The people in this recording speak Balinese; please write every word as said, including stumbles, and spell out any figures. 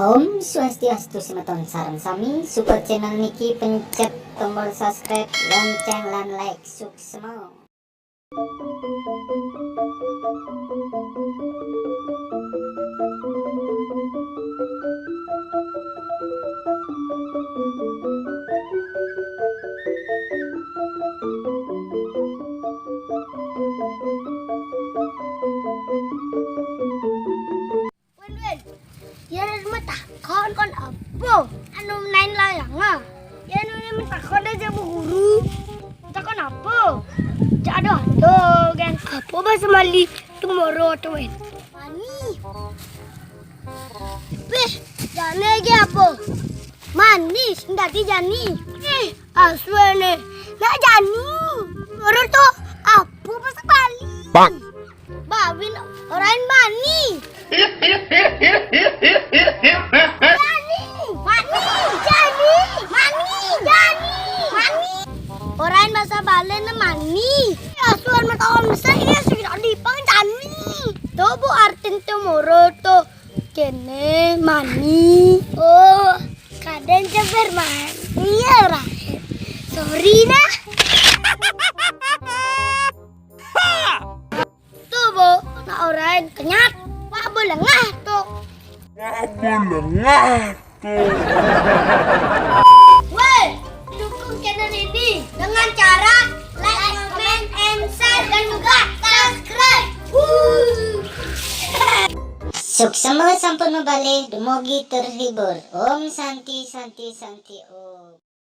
Om Swastiastu semeton sareng sami, support channel niki pencet tombol subscribe, lonceng lan like, suksma. Wen, wen. Yen wis metakon kon apa? Anu main layang ah. Yen wis metakon aja Bu Guru. Takon apa? Cak ada ada kan. Apa bahasa Bali tomorrow to, Wen? Mani. Weh, jane iki apa? Mani, sing dadi jani. Eh, aswene. Nak jani. Tomorrow to apa bahasa Bali? Bang. Bawin ora en mani. Jani, mani, jani, mani, jani, mani. Ora en bahasa Bali ne mani. Asuhan mata om saya sudah dipang jani. Tuh Bu artin tomorrow tuh kene mani. Oh, kadang ceper mani ya ora. Sorry nah. Tuh, Bu, nak ora en kenyat. Wah, boleh ngah tuh. Wah, boleh ngah tuh. Woi, dukung channel ini dengan cara like, comment, and share, dan juga subscribe. Wuh. Suksma sampun mabali, dumugi terhibur. Om Santi, Santi, Santi, Om.